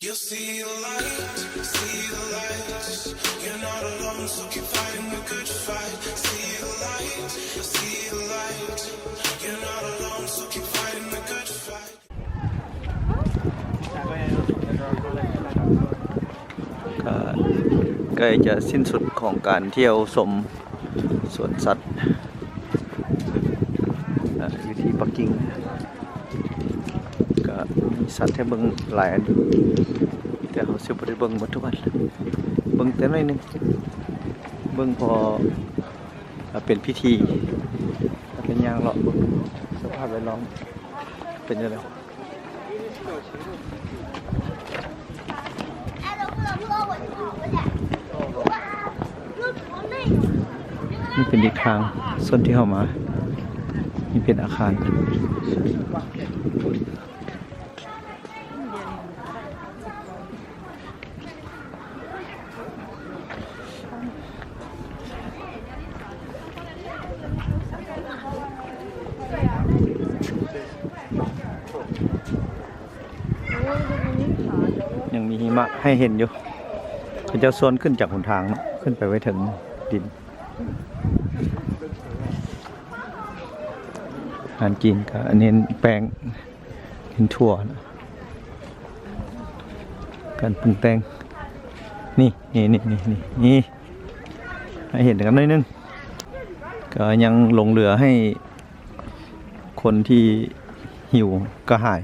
You'll see the light, see the light. You're not alone, so keep fighting the good fight. See the light, see the light. You're not alone, so keep fighting the good fight. ກໍໃກ້ຈະສິ້ນສຸດຂອງການທ່ຽວຊົມສວນສັດ ເອີ ຢູ່ທີ່ປັກກິ່ງ. ກໍມີສັດໃຫ້ເບິ່ງຫຼາຍອັນຢູ່ ແຕ່ເຮົາຊິບໍ່ໄດ້ເບິ່ງໝົດທຸກອັນ ເບິ່ງແຕ່ໜ້ອຍໜຶ່ງ ເບິ່ງພໍເປັນພິທີ ແລ້ວກໍຍ່າງເລາະເບິ່ງສະພາບແວດລ້ອມເປັນຈັ່ງໃດ. ນີ້ເປັນອີກທາງ ໂຊນທີ່ເຮົາມາ ນີ້ເປັນອາຄານ ຍັງມີຫິມະໃຫ້ເຫັນຢູ່ ເຂົາເຈົ້າຊວນຂຶ້ນຈາກຫົນທາງເນາະ ຂຶ້ນໄປໄວ້ເທິງດິນ. ອາຫານຈີນກໍອັນນີ້ແປ້ງ ເຫັນຖົ່ວນະ ການປຸງແຕ່ງ ນີ້ ນີ້ ໃຫ້ເຫັນກັນໜ້ອຍໜຶ່ງ ກໍຍັງຫຼົງເຫຼືອໃຫ້ຄົນທີ່ຫິວກະຫາຍ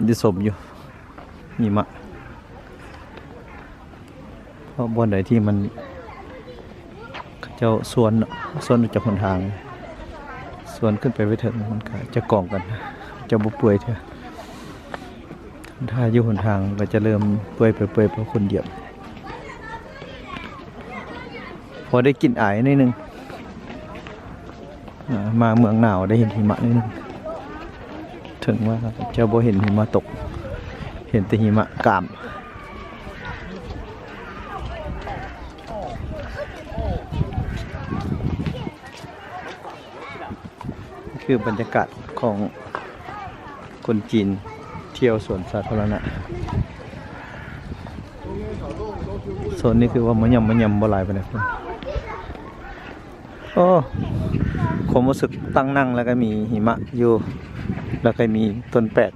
ໄດ້ຊົມຢູ່ຫິມະ ເພາະບ່ອນໃດທີ່ມັນ ເຂົາເຈົ້າຊວນເນາະ ຊວນອອກຈາກຫົນທາງ ຊວນຂຶ້ນໄປໄວ້ເທິງ ມັນກະຈະກອງກັນ ຈະບໍ່ເປື່ອຍເທື່ອ ຖ້າຢູ່ຫົນທາງກໍຈະເລີ່ມເປື່ອຍໄປ ເປື່ອຍເພາະຄົນຢຽບ ພໍໄດ້ກິ່ນອາຍໜ້ອຍໜຶ່ງ. ອາ ມາເມືອງໜາວໄດ້ເຫັນຫິມະໜ້ອຍໜຶ່ງ ເຖິງວ່າຈະບໍ່ເຫັນຫິມະຕົກ ເຫັນແຕ່ຫິມະກາມ. ຄືບັນຍາກາດຂອງຄົນຈີນທ່ຽວສວນສາທາລະນະ ໂຊນນີ້ຄືວ່າມາຍ່ຳ ມາຍ່ຳບໍ່ຫຼາຍປານໃດ. ໂອ້ ຄວາມຮູ້ສຶກຕັ້ງນັ່ງ ແລ້ວກໍມີຫິມະຢູ່ ແລ້ວກໍມີຕົ້ນແປກ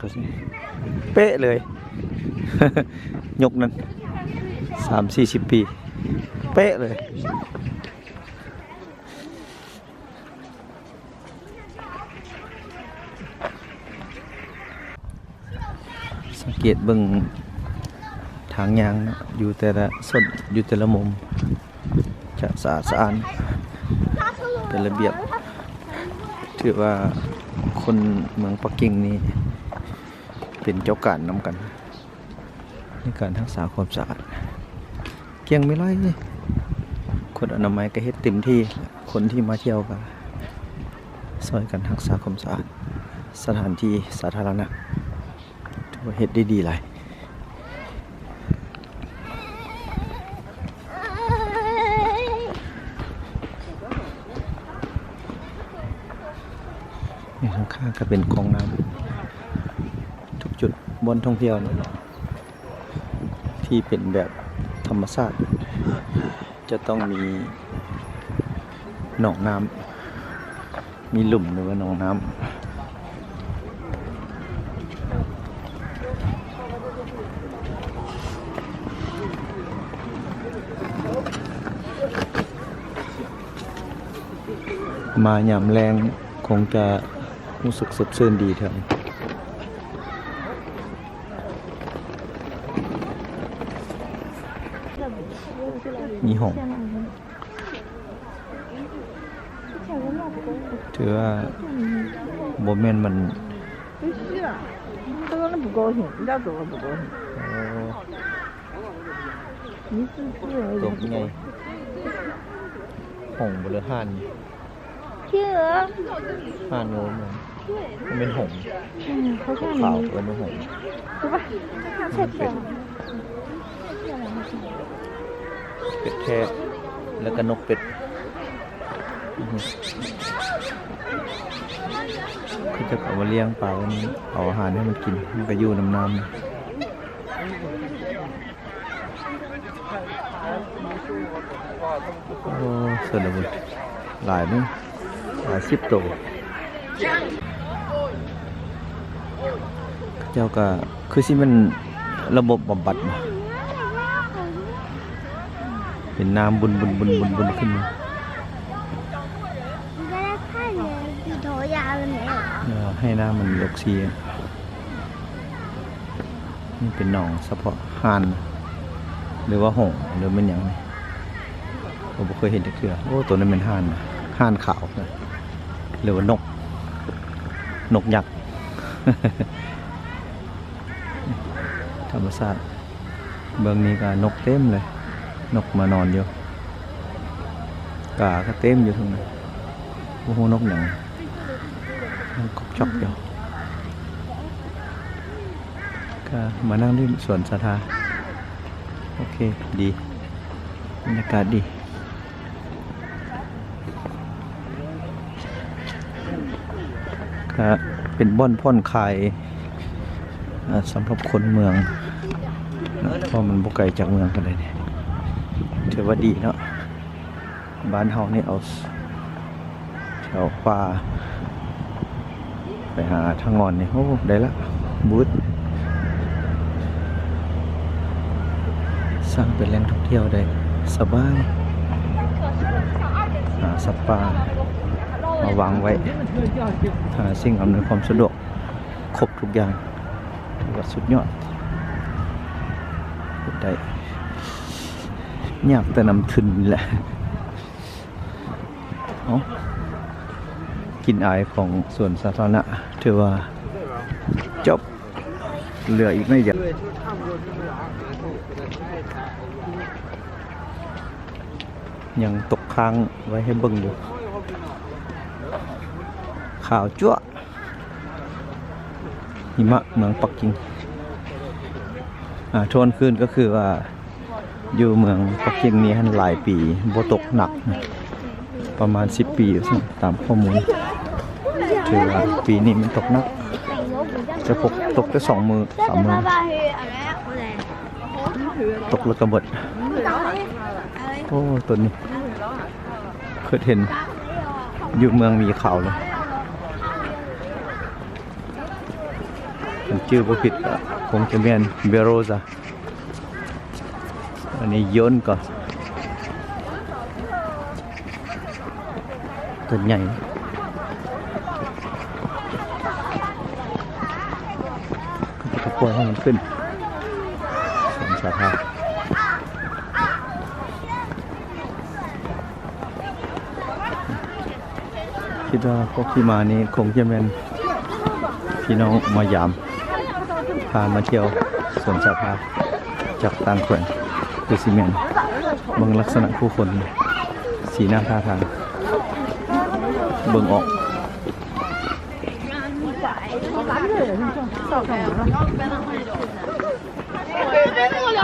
ເປັ້ເລີຍ ຍຸກນັ້ນ ສາມສີ່ສິບປີ ເປັ້ເລີຍ. ສັງເກດເບິ່ງທາງຍ່າງເນາະ ຢູ່ແຕ່ລະສົ້ນ ຢູ່ແຕ່ລະມຸມ ຈະສະອາດສະອ້ານ ເປັນລະບຽບ. ຖືວ່າຄົນເມືອງປັກກິ່ງນີ້ເປັນເຈົ້າການນຳກັນ ໃນການຮັກສາຄວາມສະອາດ ກ້ຽງມີໄລ ຄົນອະນາໄມກໍເຮັດເຕັມທີ່ ຄົນທີ່ມາທ່ຽວກໍຊ່ອຍກັນຮັກສາຄວາມສະອາດ ສະຖານທີ່ສາທາລະນະ ຖືວ່າເຮັດໄດ້ດີຫຼາຍ. ນີ້ຂ້າງໆ ກໍເປັນກອງນ້ຳ ທຸກຈຸດບ່ອນທ່ອງທ່ຽວນີ້ ທີ່ເປັນແບບທຳມະຊາດ ຈະຕ້ອງມີໜອງນ້ຳ ມີຫຼຸມ ຫຼືວ່າໜອງນ້ຳ. ມາຍາມແລງຄົງຈະຮູ້ສຶກສົດຊື່ນດີເທື່ອ ມີຫ້ອງ ຖືວ່າບໍ່ແມ່ນມັນ 他说那不高兴，你家走了不高兴。 ໂອ້ 你是自然有点不高兴。 ໂຕໃຫຍ່ ຫ້ອງບໍ ຫຼື ຮ້ານ 企鹅。 ຮ້ານໂອ້ ມັນ ມັນເປັນຫົງ ຂາວໆ ເອີ້ນວ່າຫົງ ເປັດແທ້ ແລ້ວກໍນົກເປັດ. ເຂົາເຈົ້າກໍເອົາມາລ້ຽງປາໄວ້ນີ້ ເອົາອາຫານໃຫ້ມັນກິນ ມັນກໍຢູ່ນຳນ້ຳ. ໂອ້ ສ່ວນລະບຸນ ຫຼາຍເນາະ ຫຼາຍສິບໂຕ. ເຂົາເຈົ້າກໍຄືຊິແມ່ນລະບົບບຳບັດເນາະ ເປັນນ້ຳບຸນໆໆໆຂຶ້ນມາ. ເອີ ໃຫ້ນ້ຳມັນມີອົກຊີເຈນ. ນີ້ເປັນໜອງສະເພາະຫ່ານ ຫຼືວ່າຫົງ ຫຼືແມ່ນຫຍັງນີ້ ກໍບໍ່ເຄີຍເຫັນຈັກເທື່ອ. ໂອ້ ໂຕນັ້ນແມ່ນຫ່ານ ຫ່ານຂາວ ຫຼືວ່ານົກ ນົກຍັກ ທຳມະຊາດ. ເບື້ອງນີ້ກໍນົກເຕັມເລີຍ ນົກມານອນຢູ່ ກາກໍເຕັມຢູ່ເທິງນັ້ນ ບໍ່ຮູ້ນົກຫຍັງ ມັນກອກຈອກຢູ່. ກໍມານັ່ງຫຼິ້ນສວນສາທາ ໂອເຄ ດີ ບັນຍາກາດດີ. ກະເປັນບ່ອນຜ່ອນຄາຍ ເອີ ສຳລັບຄົນເມືອງເນາະ ເພາະມັນບໍ່ໄກຈາກເມືອງປານໃດ ຖືວ່າດີເນາະ. ບ້ານເຮົານີ້ເອົາແຖວປ່າ ໄປຫາທາງງອນນີ້ ໂອ້ ໄດ້ລະ ບຶດ ສ້າງເປັນແຫຼ່ງທ່ອງທ່ຽວໄດ້ສະບາຍ ຫາສັດປ່າມາວາງໄວ້ ຫາສິ່ງອຳນວຍຄວາມສະດວກຄົບທຸກຢ່າງ ຖືວ່າສຸດຍອດ ເຮັດໄດ້ ຍາກແຕ່ນຳທຶນນີ້ແຫຼະ. ເອົ້າ ກິ່ນອາຍຂອງສວນສາທາລະນະຖືວ່າຈົບ ເຫຼືອອີກໜ້ອຍດຽວ ຍັງຕົກຄ້າງໄວ້ໃຫ້ເບິ່ງຢູ່ ຂາວຈັ້ວ. ຫິມະເມືອງປັກກິ່ງ ອາ ທວນຄືນກໍຄືວ່າ ຢູ່ເມືອງປັກກິ່ງນີ້ຫັ້ນຫຼາຍປີບໍ່ຕົກໜັກ ປະມານສິບປີວ່າຊັ້ນ ຕາມຂໍ້ມູນ ຖືວ່າປີນີ້ມັນຕົກໜັກ ແຕ່ຕົກ ຕົກແຕ່ສອງມື້ສາມມື້ ຕົກແລ້ວກໍໝົດ. ໂອ້ ຕົ້ນນີ້ເຄີຍເຫັນຢູ່ເມືອງໝີຂາວເລີຍ. ຄັນຈື່ບໍ່ຜິດກໍຄົງຈະແມ່ນເບໂຣຊາ. ອັນນີ້ຍົນກໍຕົ້ນໃຫຍ່ ກໍປ່ອຍໃຫ້ມັນຂຶ້ນ ສວນສາທາ ຄິດວ່າພວກທີ່ມານີ້ຄົງຈະແມ່ນພີ່ນ້ອງມາຢາມ ພາມາທ່ຽວສວນສາທາຈາກຕ່າງແຂວງ ຄືຊິແມ່ນ ເບິ່ງລັກສະນະຜູ້ຄົນ ສີໜ້າທ່າທາງ ເບິ່ງອອກ. ເຂົ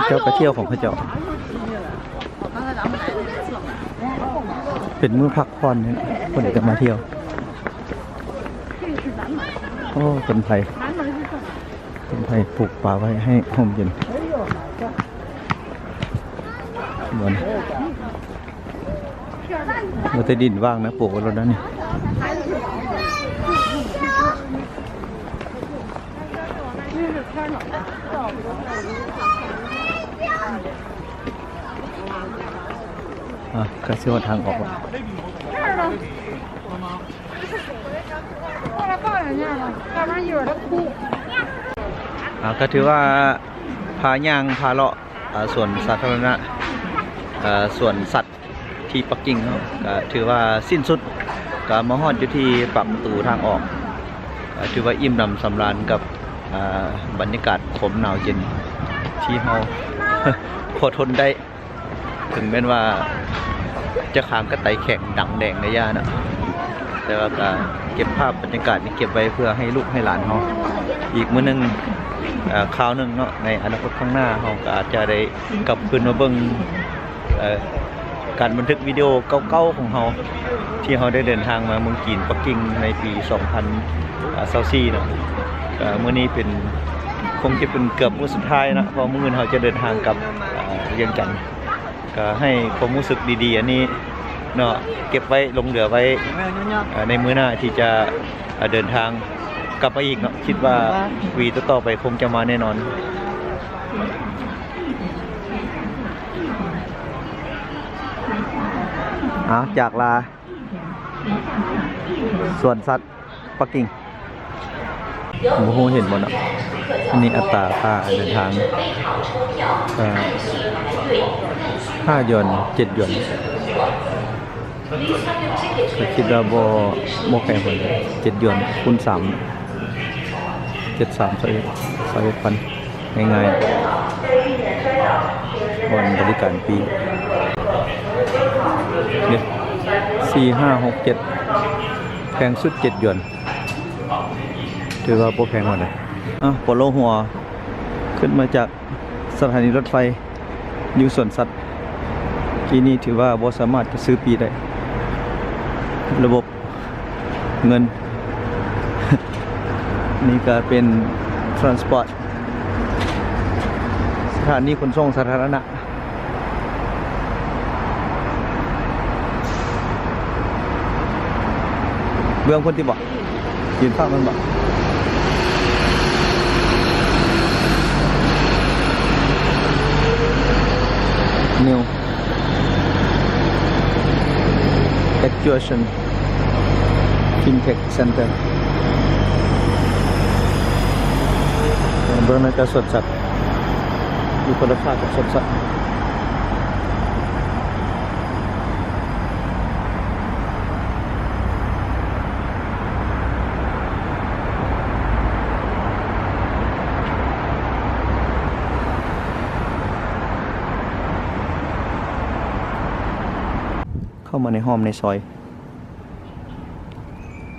າເຈົ້າກໍທ່ຽວຂອງເຂົາເຈົ້າ ເປັນມື້ພັກຜ່ອນນີ້ ເພິ່ນກໍມາທ່ຽວ. ໂອ້ ຕົ້ນໄຜ່ ຕົ້ນໄຜ່ປູກປາໄວ້ໃຫ້ຮົ່ມເຢັນ ບ່ອນ ວ່າແຕ່ດິນວ່າງນະ ປູກໄວ້ໂລດນະນີ້. ອ່າ ໃກ້ຊິຮອດທາງອອກແລ້ວ. ອ່າ ກໍຖືວ່າພາຍ່າງພາເລາະ ອ່າ ສວນສາທາລະນະ ເອີ ສວນສັດທີ່ປັກກິ່ງເນາະ ກໍຖືວ່າສິ້ນສຸດ ກໍມາຮອດຢູ່ທີ່ປາກປະຕູທາງອອກ ກໍຖືວ່າອີ່ມໜຳສຳລານກັບ ອ່າ ບັນຍາກາດຄວາມໜາວເຢັນທີ່ເຮົາພໍທົນໄດ້. ເຖິງແມ່ນວ່າຈະຄາງກະໄຕແຂງດັງແດງໄດ້ຢ່າເນາະ ແຕ່ວ່າກະເກັບພາບບັນຍາກາດນີ້ເກັບໄວ້ເພື່ອໃຫ້ລູກໃຫ້ຫຼານເຮົາ ອີກມື້ໜຶ່ງ ເອີ ຄາວໜຶ່ງເນາະ ໃນອະນາຄົດຂ້າງໜ້າ ເຮົາກະອາດຈະໄດ້ກັບຄືນມາເບິ່ງ ເອີ ການບັນທຶກວິດີໂອເກົ່າໆຂອງເຮົາ ທີ່ເຮົາໄດ້ເດີນທາງມາເມືອງຈີນ ປັກກິ່ງ ໃນປີສອງພັນຊາວສີ່ເນາະ. ກະມື້ນີ້ເປັນ ຄົງຈະເປັນເກືອບມື້ສຸດທ້າຍເນາະ ເພາະມື້ອື່ນເຮົາຈະເດີນທາງກັບ ອາ ວຽງຈັນ. ກະໃຫ້ຄວາມຮູ້ສຶກດີໆອັນນີ້ເນາະ ເກັບໄວ້ ຫຼົງເຫຼືອໄວ້ ອາ ໃນມື້ໜ້າທີ່ຈະ ອາ ເດີນທາງກັບມາອີກເນາະ. ຄິດວ່າປີຕໍ່ໆໄປຄົງຈະມາແນ່ນອນ. ເອົາ ຈາກລາ ສວນສັດປັກກິ່ງ ບໍ່ຮູ້ເຫັນບໍ່ເນາະ. ອັນນີ້ອັດຕາຄ່າເດີນທາງ ເອີ ຫ້າຢວນ ເຈັດຢວນ ກໍຄິດວ່າບໍ່ ບໍ່ແພງປານໃດ ເຈັດຢວນຄູນສາມ ເຈັດສາມ ຊາວເອັດ ຊາວເອັດພັນ ງ່າຍໆ ບ່ອນບໍລິການຟຣີ ເດ້ ສີ່ ຫ້າ ຫົກ ເຈັດ ແພງສຸດເຈັດຢວນ ຖືວ່າບໍ່ແພງປານໃດ. ອາ ໂປໂລຫົວ ຂຶ້ນມາຈາກສະຖານີລົດໄຟ ຢູ່ສວນສັດ ທີ່ນີ້ຖືວ່າບໍ່ສາມາດຈະຊື້ປີ້ໄດ້ ລະບົບເງິນ. ນີ້ກະເປັນ transport ສະຖານີຂົນສົ່ງສາທາລະນະ ເບື້ອງພຸ້ນຕິບໍ? ຢືນຝັ່ງນັ້ນບໍ? New Actuation Fintech Center ເບິ່ງໃນກະສົດສັດ ຢູ່ຄົນລະຟາກກັບສົດສັດ. ເຂົ້າມາໃນຮ່ອມໃນຊອຍ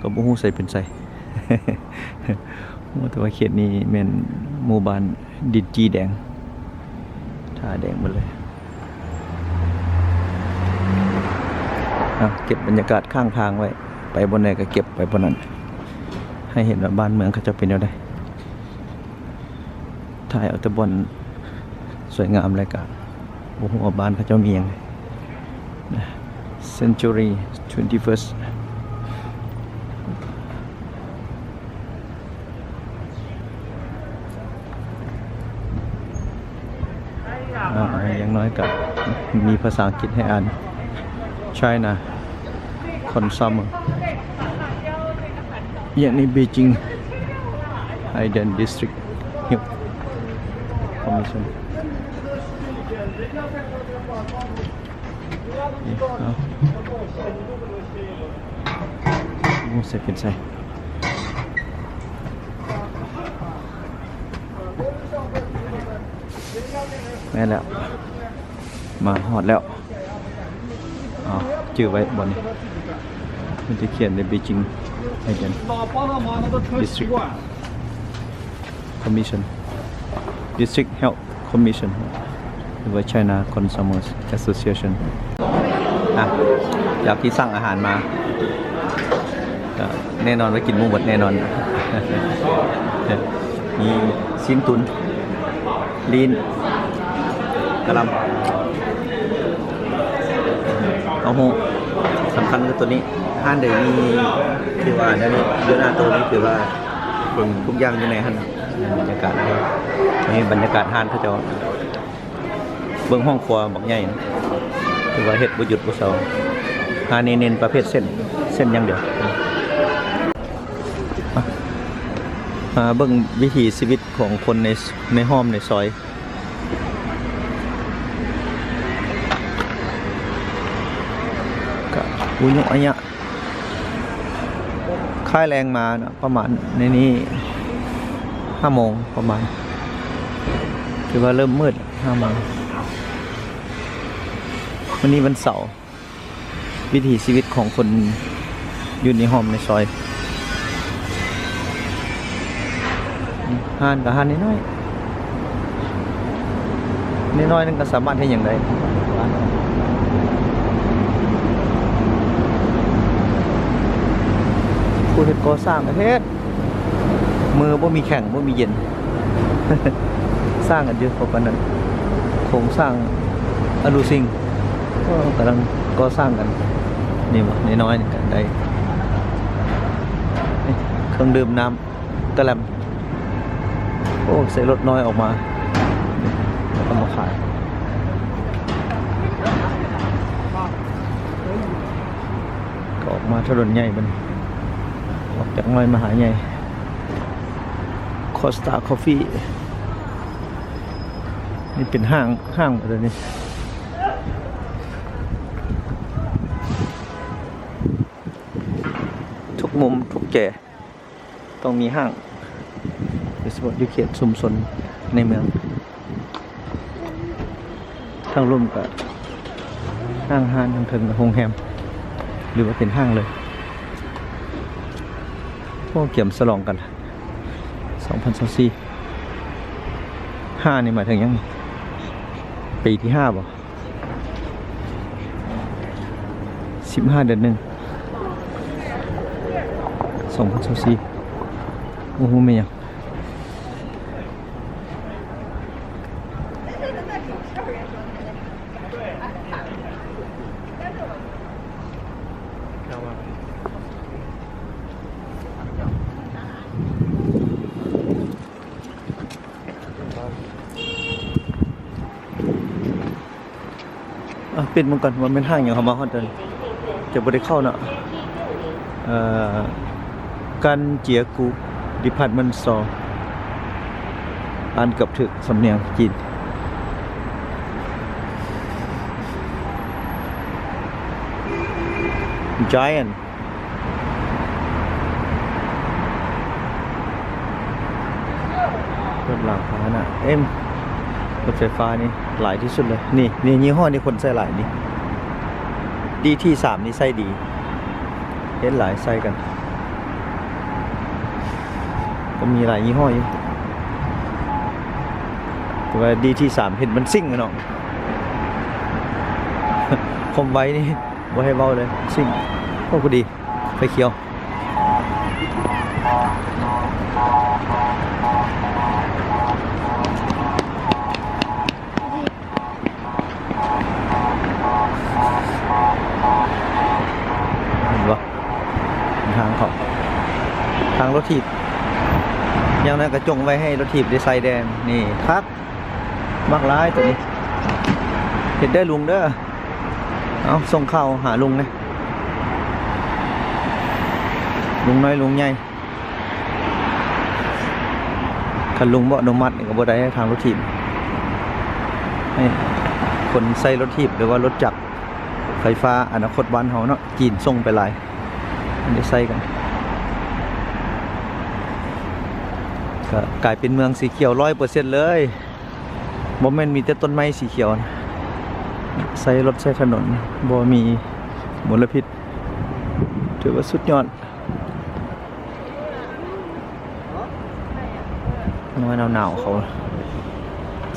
ກໍບໍ່ຮູ້ໃສເປັນໃສ ຮູ້ແຕ່ວ່າເຂດນີ້ແມ່ນໝູ່ບ້ານດິນຈີ່ແດງ ທ່າແດງໝົດເລີຍ. ອ່ະ ເກັບບັນຍາກາດຂ້າງທາງໄວ້ ໄປບ່ອນໃດກໍເກັບໄປບ່ອນນັ້ນ ໃຫ້ເຫັນວ່າບ້ານເມືອງເຂົາເຈົ້າເປັນແນວໃດ. ຖ່າຍເອົາແຕ່ບ່ອນສວຍງາມ ແລ້ວກະບໍ່ຮູ້ວ່າບ້ານເຂົາເຈົ້າມີຫຍັງ. Century twenty-first. ອາ ຢ່າງໜ້ອຍກະມີພາສາອັງກິດໃຫ້ອ່ານ. China Consumer. ຢ່າງນີ້ Beijing Haidian District Health Commission. ນີ້ ເອົາ ໂອ້ ໃສ່ເປັນໃສ່ ແມ່ນແລ້ວ ມາຮອດແລ້ວ. ເອົາ ຈື່ໄວ້ບ່ອນນີ້ ມັນຈະຂຽນໄດ້ Beijing Haidian District Commission District Health Commission ຫຼືວ່າ China Consumers Association. ອ່ະ ຈາກທີ່ສັ່ງອາຫານມາ ກໍແນ່ນອນວ່າກິນບໍ່ໝົດແນ່ນອນ. ມີຊີ້ນຕຸນ ລີ້ນ ກະຫຼ່ຳ ເຕົ້າຫູ້ ສຳຄັນຄືໂຕນີ້. ຮ້ານໃດມີ ທີ່ວ່າແນວນີ້ ຢູ່ໜ້າໂຕນີ້ ຖືວ່າເບິ່ງທຸກຢ່າງຢູ່ໃນຫັ້ນ. ບັນຍາກາດ ນີ້ບັນຍາກາດຮ້ານເຂົາເຈົ້າ. ເບິ່ງຫ້ອງຄົວບັກໃຫຍ່ນະ ຖືວ່າເຮັດບໍ່ຢຸດບໍ່ເຊົາ. ຮ້ານນີ້ເນັ້ນປະເພດເສັ້ນ ເສັ້ນຢ່າງດຽວ. ມາເບິ່ງວິຖີຊີວິດຂອງຄົນໃນ ໃນຮ່ອມໃນຊອຍ ກະອຸຍຸອາຍະ. ຄ້າຍແລງມາເນາະ ປະມານໃນນີ້ຫ້າໂມງປະມານ ຖືວ່າເລີ່ມມືດ ຫ້າໂມງ. ມື້ນີ້ວັນເສົາ ວິຖີຊີວິດຂອງຄົນຢູ່ໃນຮ່ອມໃນຊອຍ. ຮ້ານກໍຮ້ານນ້ອຍໆ ນ້ອຍໆ ນັ້ນກໍສາມາດເຮັດຫຍັງໄດ້. ເຮັດກໍ່ສ້າງປະເທດ ມື້ບໍ່ມີແຂງບໍ່ມີເຢັນ ສ້າງກັນຢູ່ ເພາະປານນັ້ນ ໂຄງສ້າງອະນຸສິ່ງ ກໍກຳລັງກໍ່ສ້າງກັນ. ນີ້ບໍ່ ນ້ອຍໆ ນີ້ກໍໄດ້ ນີ້ ເຄື່ອງດື່ມນ້ຳ ຕະແຫຼມ ໂອ້ ໃສ່ລົດນ້ອຍອອກມາ ແລ້ວກໍມາຂາຍ ກໍອອກມາຖະໜົນໃຫຍ່ບັດນີ້ ອອກຈາກນ້ອຍມາຫາໃຫຍ່ Costa Coffee ນີ້ເປັນຫ້າງ ຫ້າງແບບນີ້ ທຸກມຸມທຸກແຈ ຕ້ອງມີຫ້າງ ໂດຍສະເພາະຢູ່ເຂດຊຸມຊົນໃນເມືອງ. ທາງລຸ່ມກະຫ້າງຮ້ານ ທາງເທິງກະໂຮງແຮມ ຫຼືວ່າເປັນຫ້າງເລີຍ. ໂອ້ ກຽມສະຫຼອງກັນ ສອງພັນຊາວສີ່ ຫ້ານີ້ໝາຍເຖິງຫຍັງ? ປີທີຫ້າບໍ່? ສິບຫ້າ ເດືອນໜຶ່ງ ສອງພັນຊາວສີ່ ບໍ່ຮູ້ແມ່ນຫຍັງ. ອ່ະ ປິດມັນກ່ອນ ວ່າແມ່ນຫ້າງຫຍັງ ເຮົາມາຮອດແລ້ວ ຈະບໍ່ໄດ້ເຂົ້າເນາະ. ເອີ ການເຈຍກູ ດີພາດເມັນສໂຕ ອ່ານເກືອບຖືກ ສຳນຽງຈີນ Giant ລົດລາງພາຫະນະ ເອັມ ລົດໄຟຟ້ານີ້ຫຼາຍທີ່ສຸດເລີຍ. ນີ້ ນີ້ຍີ່ຫໍ້ນີ້ຄົນໃຊ້ຫຼາຍນີ້ ດີທີສາມນີ້ໃຊ້ດີ ເຫັນຫຼາຍໃຊ້ກັນ ກໍມີຫຼາຍຍີ່ຫໍ້ຢູ່ ແຕ່ວ່າດີທີສາມເຫັນມັນຊິ່ງເນາະ ຄວາມໄວນີ້ ບໍ່ໃຫ້ເວົ້າເລີຍ ຊິ່ງ. ໂອ້ ພໍດີ ໄຟຂຽວ ເຫັນບໍ່? ທາງເຂົາ ທາງລົດຖີບ ຢ່າງນັ້ນກໍຈົ່ງໄວ້ໃຫ້ລົດຖີບໄດ້ໃຊ້ແດ່. ນີ້ຄັກ ມັກຫຼາຍໂຕນີ້ ເຮັດເດີລຸງເດີ. ເອົາ ສົ່ງຂ່າວຫາລຸງແດ່ ລຸງນ້ອຍລຸງໃຫຍ່. ຄັນລຸງບໍ່ອະນຸມັດນີ້ກໍບໍ່ໄດ້ ທາງລົດຖີບ ໃຫ້ຄົນໃຊ້ລົດຖີບ ຫຼືວ່າລົດຈັກໄຟຟ້າ ອະນາຄົດບ້ານເຮົາເນາະ ຈີນສົ່ງໄປຫຼາຍ ມັນໄດ້ໃຊ້ກັນ ກໍກາຍເປັນເມືອງສີຂຽວຮ້ອຍເປີເຊັນເລີຍ. ບໍ່ແມ່ນມີແຕ່ຕົ້ນໄມ້ສີຂຽວນະ ໃຊ້ລົດໃຊ້ຖະໜົນ ບໍ່ມີມົນລະພິດ ຖືວ່າສຸດຍອດ. ນ້ອຍໜາວໆ ເຂົາ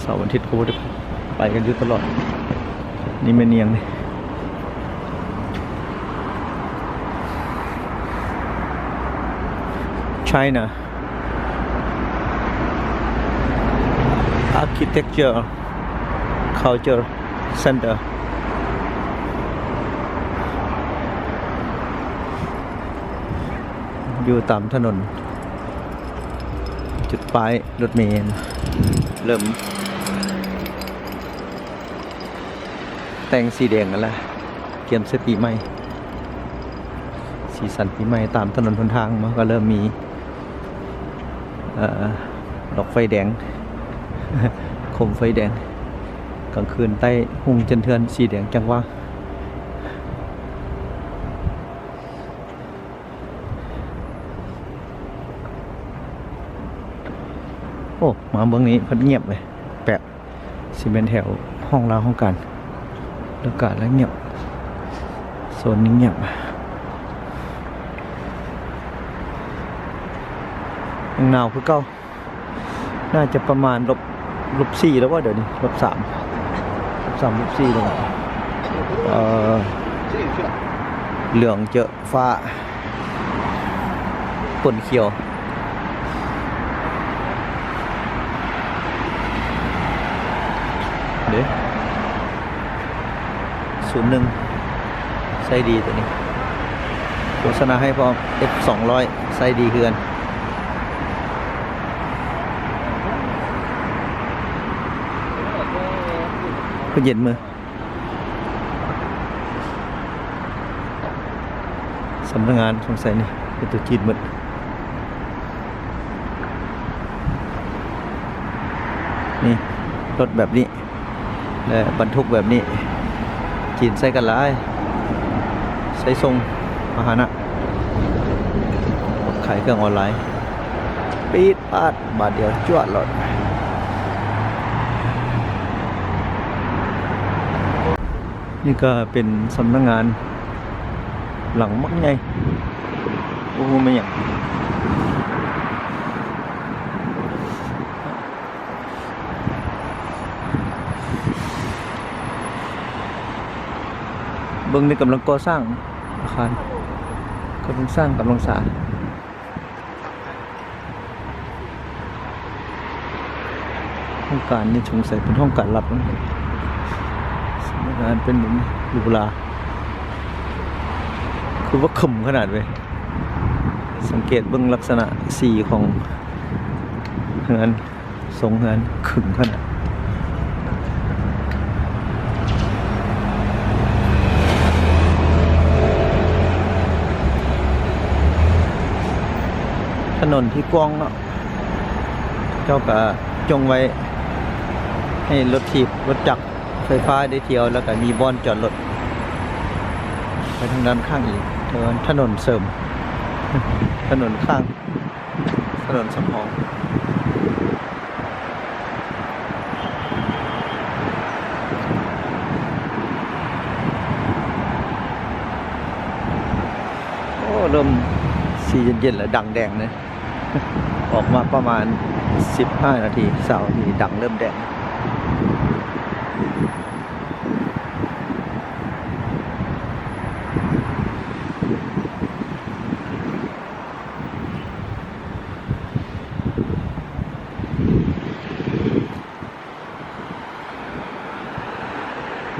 ເສົາອາທິດເຂົາບໍ່ໄດ້ໄປກັນຢູ່ຕະຫຼອດ. ນີ້ແມ່ນອີ່ຫຍັງນີ້? China Architecture Culture Center ຢູ່ຕາມຖະໜົນ ຈຸດປ້າຍລົດເມ ເລີ່ມແຕ່ງສີແດງກັນລະ ກຽມໃສ່ປີໃໝ່ ສີສັນປີໃໝ່. ຕາມຖະໜົນຫົນທາງມັນກໍເລີ່ມມີ ເອີ ດອກໄຟແດງ ໂຄມໄຟແດງ ກາງຄືນໃຕ້ຮຸ່ງຈັນເທືອນ ສີແດງຈັ່ງວ່າ. ໂອ້ ມາເບິ່ງນີ້ເພິ່ນງຽບເລີຍ ແປກ ຊິແມ່ນແຖວຫ້ອງລາວຫ້ອງການ ລະການລະງຽບ ໂຊນນີ້ງຽບ ຍັງໜາວຄືເກົ່າ. ໜ້າຈະປະມານລົບ ລົບສີ່ແລ້ວບໍ່ ດຽວນີ້ ລົບສາມ ລົບສາມ ລົບສີ່ແລ້ວ. ເອີ ເຫຼືອງເຈີ້ຟ້າ ຂົນຂຽວເດ້ ສູນໜຶ່ງ ໃຊ້ດີໂຕນີ້ ໂຄສະນາໃຫ້ພ້ອມ ເອັຟສອງຮ້ອຍ ໃຊ້ດີຄືກັນ ຄືເຢັນມື. ສຳນັກງານສົງໄສນີ້ເປັນຕົວຈີນໝົດ ນີ້ ລົດແບບນີ້ ແລະ ບັນທຸກແບບນີ້ ຈີນໃຊ້ກັນຫຼາຍ ໃຊ້ສົ່ງພາຫະນະ ຂາຍເຄື່ອງອອນລາຍ ປີດປາດ ບາດດຽວຈວດໂລດ. ນີ້ກໍເປັນສຳນັກງານຫຼັງບັກໃຫຍ່ ບໍ່ຮູ້ແມ່ນຫຍັງ ເບິ່ງນີ້ກຳລັງກໍ່ສ້າງອາຄານ ກຳລັງສ້າງ ກຳລັງສາ. ຫ້ອງການນີ້ສົງໄສເປັນຫ້ອງການລັບນະ ສຳນັກງານເປັນແບບນີ້ ຫຼູຫຼາ ຄືວ່າເຄັ່ງຂະໜາດເວີຍ ສັງເກດເບິ່ງລັກສະນະສີຂອງເຮືອນ ຊົງເຮືອນເຄັ່ງຂະໜາດ. ຖະໜົນທີ່ກວ້າງເນາະ ເຈົ້າກະຈົ່ງໄວ້ໃຫ້ລົດຖີບ ລົດຈັກໄຟຟ້າໄດ້ທ່ຽວ ແລ້ວກະມີບ່ອນຈອດລົດໄປທາງດ້ານຂ້າງອີກ ເອີ້ນຖະໜົນເສີມ ຖະໜົນຂ້າງ ຖະໜົນສຳຮອງ. ໂອ້ ເລີ່ມສີເຢັນໆ ແລ້ວ ດັງແດງເລີຍ ອອກມາປະມານສິບຫ້ານາທີ ຊາວນາທີ ດັງເລີ່ມແດງ.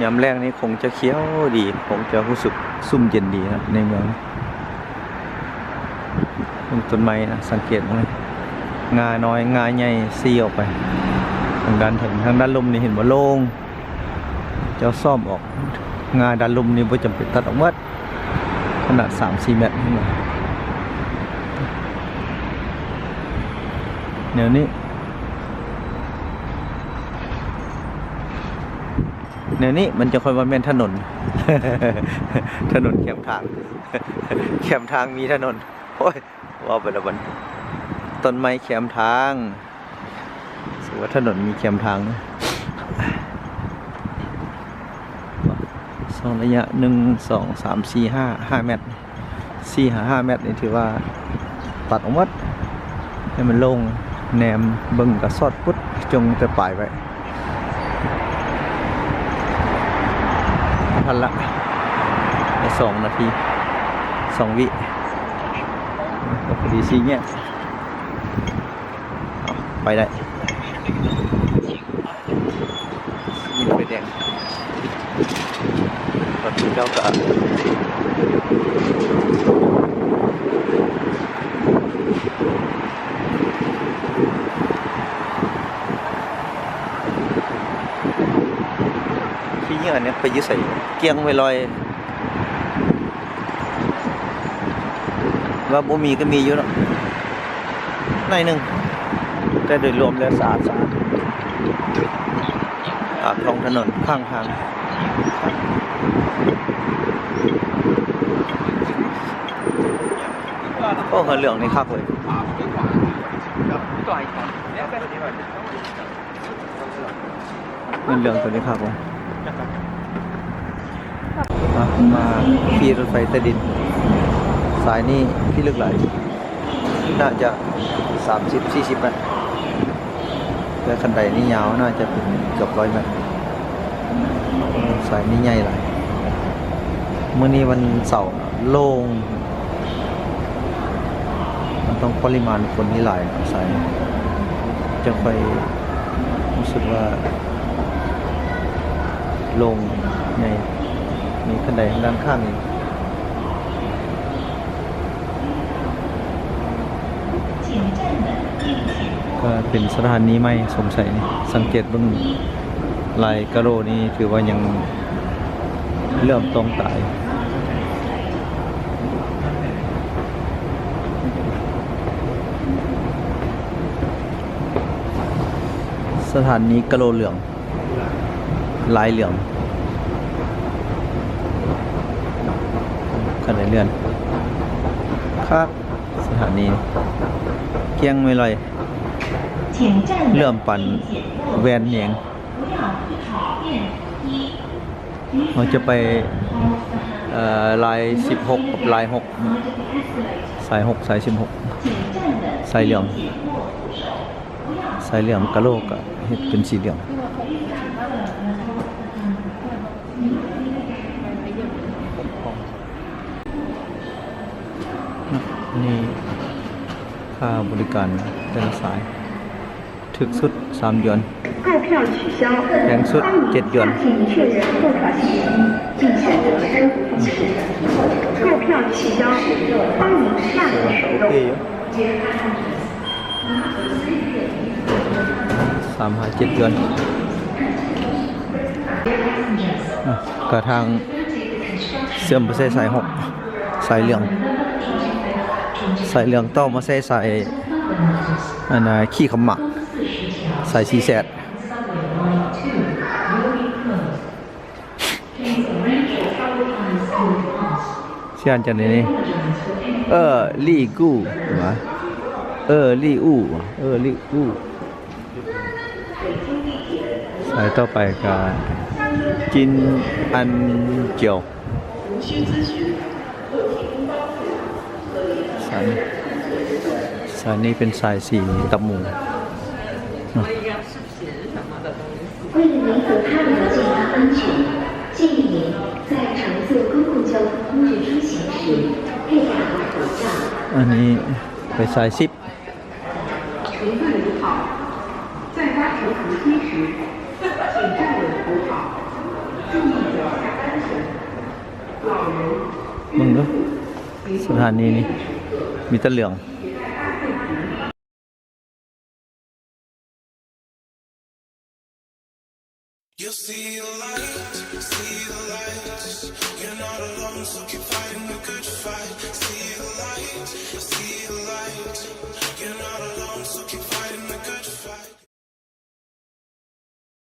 ຍາມແລງນີ້ຄົງຈະຂຽວດີ ຄົງຈະຮູ້ສຶກຊຸ່ມເຢັນດີນະ ໃນເມືອງ ເບິ່ງຕົ້ນໄມ້ນະ ສັງເກດເບິ່ງ ງ່ານ້ອຍ ງ່າໃຫຍ່ ຊີ້ອອກໄປທາງດ້ານເທິງ ທາງດ້ານລຸ່ມນີ້ເຫັນບໍ່ ໂລ່ງ ເຈົ້າຊ້ອມອອກ ງ່າດ້ານລຸ່ມນີ້ບໍ່ຈຳເປັນຕັດອອກໝົດ ຂະໜາດສາມສີ່ແມັດ ເຫັນບໍ່ ແນວນີ້ ແນວນີ້ມັນຈະຄ່ອຍວ່າແມ່ນຖະໜົນ ຖະໜົນແຄມທາງ ແຄມທາງມີຖະໜົນ ໂອ້ຍ ເວົ້າໄປແລ້ວບັດນີ້ ຕົ້ນໄມ້ແຄມທາງ ສະວ່າຖະໜົນມີແຄມທາງ ສອງໄລຍະ ໜຶ່ງ ສອງ ສາມ ສີ່ ຫ້າ ຫ້າແມັດ ສີ່ຫາຫ້າແມັດນີ້ຖືວ່າຕັດອອກໝົດ ໃຫ້ມັນໂລ່ງ ແນມເບິ່ງກະສອດປຸດ ຈົ່ງແຕ່ປາຍໄວ້ ບໍ່ທັນລະ ໄດ້ສອງນາທີ ສອງວິ ກໍພໍດີສີ່ແຍກ. ໄປໄດ້ ຍິງໄຟແດງ ລົດເຂົາເຈົ້າກະຂີ້ເຫຍື້ອນີ້ໄປຢູ່ໃສ ກ້ຽງໄວ້ລອຍ. ວ່າບໍ່ມີກໍມີຢູ່ເນາະ ໜ້ອຍໜຶ່ງ ແຕ່ໂດຍລວມແລ້ວສະອາດສະອາດ ຕາມທ້ອງຖະໜົນຂ້າງທາງ. ໂອ້ ເຮືອນເຫຼືອງນີ້ຄັກເລີຍ. ເງິນເຫຼືອງໂຕນີ້ຄັກເວີຍ ມາ ມາຂີ່ລົດໄຟໃຕ້ດິນ ສາຍນີ້ພິລຶກຫຼາຍ ໜ້າຈະສາມສິບ ສີ່ສິບແມັດ ແຕ່ຄັນໄດນີ້ຍາວ ໜ້າຈະເປັນເກືອບຮ້ອຍແມັດ ສາຍນີ້ໃຫຍ່ຫຼາຍ. ມື້ນີ້ວັນເສົາ ໂລ່ງ ຕ້ອງປະລິມານຄົນທີ່ຫຼາຍເນາະ ສາຍນີ້ ຈັ່ງຄ່ອຍຮູ້ສຶກວ່າໂລ່ງໃຫຍ່. ມີຄັນໄດທາງດ້ານຂ້າງອີກ. ກໍເປັນສະຖານີໃໝ່ສົງໄສນີ້ ສັງເກດເບິ່ງລາຍກະໂຫຼນີ້ ຖືວ່າຍັງເຫຼື້ອມຕ້ອງຕາ. ສະຖານີກະໂຫຼເຫຼືອງ ລາຍເຫຼືອງ ຄັນໄດເລື່ອນຄັກ. ສະຖານີກ້ຽງໄມ້ລອຍ ເຫຼື້ອມປານແວ່ນແຍງ. ເຮົາຈະໄປ ເອີ ລາຍສິບຫົກກັບລາຍຫົກ ສາຍຫົກ ສາຍສິບຫົກ ສາຍເຫຼືອງ ສາຍເຫຼືອງກະໂຫຼກະເຮັດເປັນສີເຫຼືອງ. ນີ້ຄ່າບໍລິການແຕ່ລະສາຍ ຖືກສຸດສາມຢວນ ແພງສຸດເຈັດຢວນ. ສາມຫາເຈັດຢວນ. ກະທາງເຊື່ອມໄປໃສ່ສາຍຫົກ ສາຍເຫຼືອງ ສາຍເຫຼືອງຕໍ່ມາໃສ່ສາຍ ອັນນ່າ ຂີ້ຂຳໝາກ ສາຍສີ່ແສດ. ຊິອ່ານຈັ່ງໃດນີ້ ເອີລີກູຫວາ ເອີລີອູຫວາ ເອີລີອູ. ສາຍຕໍ່ໄປກະຈິນອັນຈຽວ ສາຍ ສາຍນີ້ເປັນສາຍສີຕັບໝູ. 为了维护他人的健康安全，建议您在乘坐公共交通工具出行时佩戴好口罩。 ອັນນີ້ໄປສາຍສິບ. 乘客您好，在搭乘扶梯时，请站稳扶好，注意脚下安全。老人、孕妇、行动不便的乘客，请佩戴安全带。 You'll see the light, see the light. You're not alone, so keep fighting the good fight.